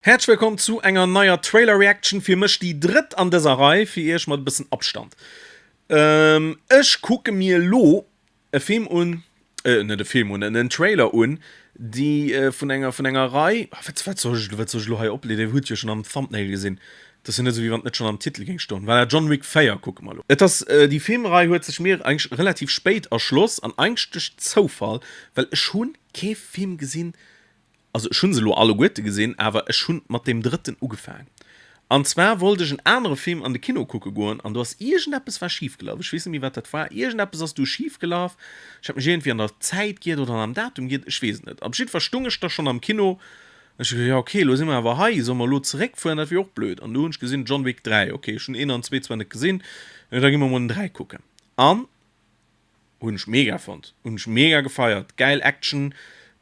Häerzlech wëllkomm zu enger neier Trailer Reaction, fir mech déi drëtt an dëser Rei, fir iech mat e bëssen Abstand. Ech kucke mir elo e Film un, net e Film un, en Trailer un, déi vun enger vun enger Rei, wat wat soll ech wat soll ech elo hei opleeden, Dir hutt jo schonn am Thumbnail gesinn, et ass jo net esou wéi wann et net schonn am Titel géing stoen. Voilà, John Wick 4 kucke mer elo. Et ass, déi Filmrei huet sech mir eigentlech relativ spéit erschloss an eigentlech duerch Zoufall, well ech hu kee Film gesinn, Also ech hunn se elo alleguerte gesinn, awer ech hunn mat deem drëtten ugefaang. An zwar wollt ech en anere Film an de Kino kucke goen an do ass iergendeppes war schif gelaf. Ech weess net méi wat dat war. Iergendeppes ass du schif gelaf. Ech hat mech iergendwéi an der Zäit giert oder am Datum giert, ech weess et net. Op jiddwer stung ech da schonn am Kino an ech hu gesot, jo ok, elo si mer awer hei, solle mer elo zeréckfueren, dat wier och blöd. An du hunn ech gesinn John Wick 3, ok, ech hunn een an zwee zwar net gesinn, da gi mer mol den 3 kucken. An Hunn ech mega fonnt, hunn ech mega gefeiert, gäil Action,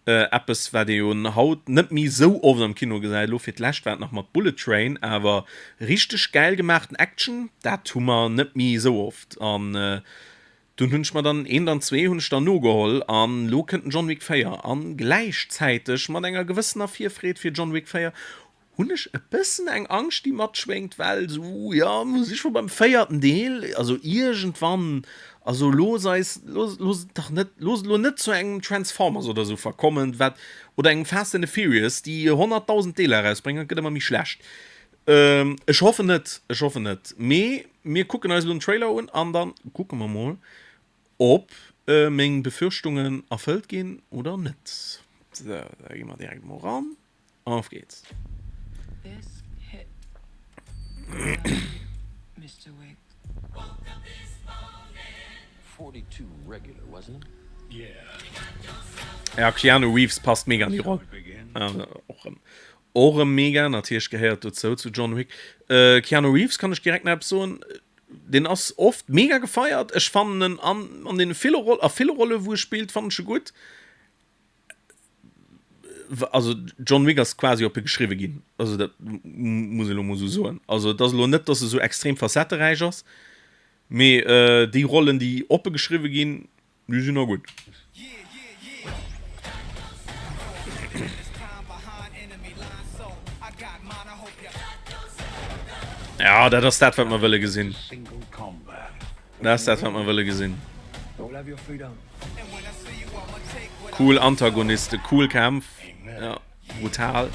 eppes wat ee jo haut net méi sou oft am Kino gesäit, elo fir d'lescht war et nach mat Bullet Train, awer richteg gäil gemaachten Action, dat hu mer net méi sou oft an dunn hunn ech mer dann eent an zwee hunn ech dann nogeholl an elo kënnt den John Wick 4 an gläichzäiteg mat enger gewëssener Virfreed fir John Wick 4 hunn ech e bëssen eng Angscht déi matschwéngt, well esou, jo, mir si scho beim véierten Deel, also iergendwann, also looss eis, looss, looss et dach net, looss et elo net zu engem Transformers oder esou verkommen, wat, oder engem Fast and the Furious, déi 100.000 Deeler erausbréngen an et gëtt ëmmer méi schlecht. Ech hoffen net, ech hoffen net, mee mir kucken eis elo den Trailer un an da kucke mer mol, ob meng Befürchtungen erfëllt ginn oder net. Sou, da gi mer direkt mol eran. Auf geht's. This hit without you, Mister Wick. 42 regular, wasn't it? Ja, Keanu Reeves passt mega an déi Roll. Och rëm. Och rëm mega, natierlech gehéiert dozou zu John Wick. Äh, Keanu Reeves kann ech direkt nach eppes soen. Deen ass oft mega gefeiert. Ech fannen en an, an deene ville Roll, a ville Rolle wou e spillt, fannen ech e gutt. Also John Wick ass quasi op e geschriwwe ginn, also dat muss een elo mol esou soen. Also et ass elo net, datt e sou extrem facetteräich ass, mee déi Rollen, déi op e geschriwwe ginn, déi sinn och gutt. Ja, dat ass dat, wat mer wëlle gesinn. Dat ass dat, wat mer wëlle gesinn. Cool Antagoniste, cool Kämpf, ja, brutal.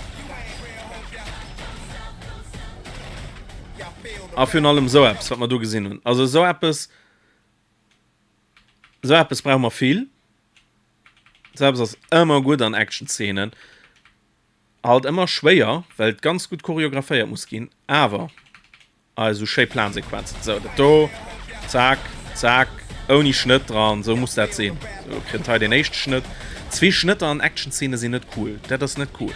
A virun allem esou eppes, wat mer do gesinn hunn. Also esou eppes, esou eppes brauche mer vill. Esou eppes ass ëmmer gutt an Action-Szenen. Halt ëmmer schwéier, well et ganz gutt choreographéiert muss ginn, awer ah esou schéi Plansequenzen. Sou, dat do, zack, zack, ouni Schnëtt dran, sou muss dat sinn. Sou, kritt hei deen éischte Schnëtt. Zwee Schnëtter an Action-Szene sinn net cool, dat ass net cool.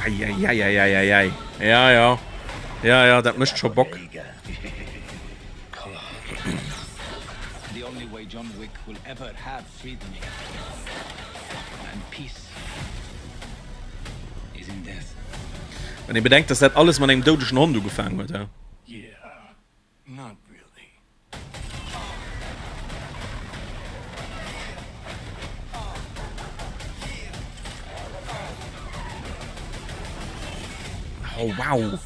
Eieieiei, ja, ja, ja, ja, dat mécht scho Bock. Wann ee bedenkt, dass dat alles mat engem doudegen Hond ugefaangen huet, he. Oh wow!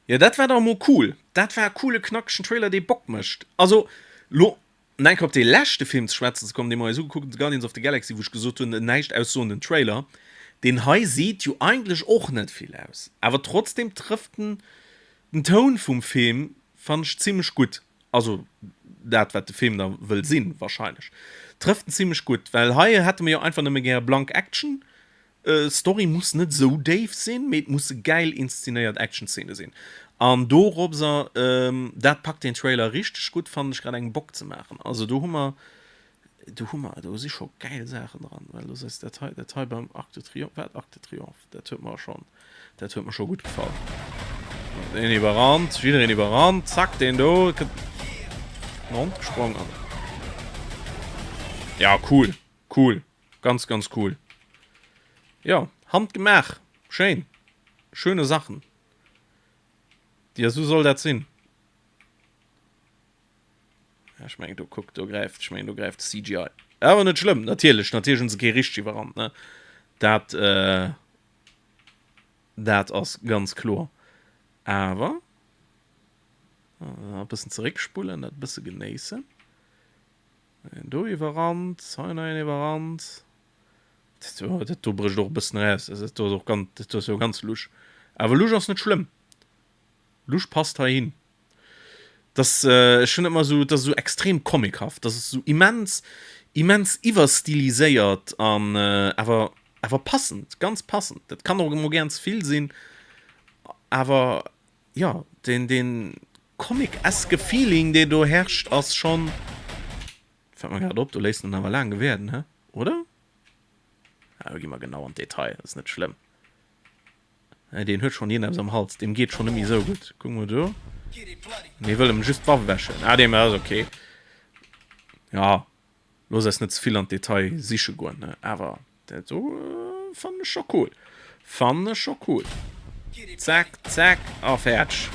Jo dat war dach mol cool. Dat war e coole knackegen Trailer dee Bock mécht. Also lo An enker op dee leschte Film ze schwätzen ze kommen, dee mer eis ugekuckt hunn, Guardians of the Galaxy, wou ech gesot hunn, en näischt aussoenden Trailer, deen hei seet jo eigentlech och net vill aus, awer trotzdem trëfft en den Toun vum Film, fannen ech, zimlech gutt. Also dat, wat de Film da wëll sinn, wahrscheinlech, trëfft en zimlech gutt, well hei hätte mer jo einfach nëmme gär blank Action, Story muss net sou déif sinn, mee et musse gäil inszenéiert Actionszene sinn. An dorobser, dat packt den Trailer richteg gutt, fannen ech, grad engem Bock ze maachen. Also do hu mer, do hu mer, do si scho gäil Saachen dran, well do ass dat hei, dat hei beim Arc de Triomphe, war et Arc de Triomphe? Dat huet mer schonn, dat huet mer scho gutt gefall. Deen iwwerrannt, jiddereen iwwerrannt, zack, deen do kënnt den Hond gesprong an. Ja, cool, cool. Ganz ganz cool. Jo, handgemaach, schéin, schöne Sachen. Jo, sou soll dat sinn. Ech mengen do kuck, do gräift, ech mengen do gräift de CGI. Awer net schlëmm, natierlech, natierlech hunn se kee richteg iwwerrannt, ne? Dat, äh, dat ass ganz kloer. Awer e bëssen zeréckspullen, dat e bësse genéissen. Een do iwwerrannt, hei nach een iwwerrannt. Dat do, dat do brécht och e bëssen eraus. Dat do ass och ganz, dat do ass jo ganz lusch. Awer lusch ass net schlëmm. Lusch passt heihin. Das, ech hunn ëmmer esou, dat ass esou extrem comichaft, dat ass esou immens, immens iwwerstiliséiert an awer, awer passend, ganz passend. Dat kann och emol gären ze vill sinn, awer jo, deen, deen comic-eske Feeling, dee do herrscht, ass schonn, fält mer grad op, do léisst en awer laang gewäerden, he, oder? Ah, do gi mer genau an d'Detail, ass net schlëmm. Deen huet schonn iergendeppes am Hals, deem geet schonn net méi esou gutt. Kuck mol do. Mir wëll em just d'Waff ewechhuelen. Ah, deem ass ok. Ja, looss eis net ze vill an d'Detail siche goen, ne? Awer dat do fannen ech scho cool. Fannen ech scho cool. Zack, zack a fäerdeg.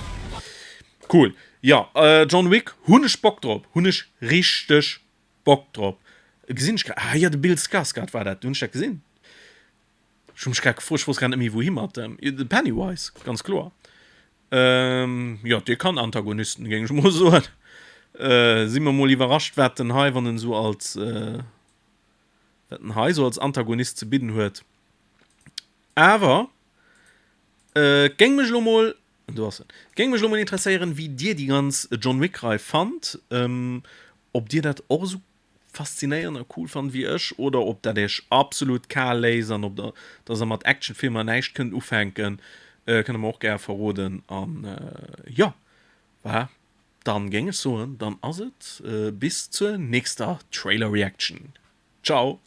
Cool. Jo, John Wick hunn ech Bock drop. Hunn ech richteg Bock drop. Gesinn ech grad. Ah jo, de Bill Skarsgård war dat. Hunn ech dat gesinn? Ech hu mech grad gefrot, ech wosst grad net méi wouhi mat dem. De Pennywise, ganz kloer. Ähm, jo, dee kann Antagonisten, géing ech mol soen. Äh, si mer mol iwwerrascht, wat den hei, wann en esou als, äh, wat en hei esou als Antagonist ze bidden huet. Awer, äh, géing mech elo mol, do ass en, géing mech elo mol interesséieren, wéi dir déi ganz John Wick-Rei fannt, ähm, ob dir dat och esou faszinéierend a cool fannt wéi ech oder ob dat iech absolut kal léisst an ob der dass der mat Actionfilmer näischt kënnt ufänken, kënnt der mer och gär verroden an jo voilà, dann géing ech soen, dann ass et bis zur nächster Trailer Reaction. Ciao!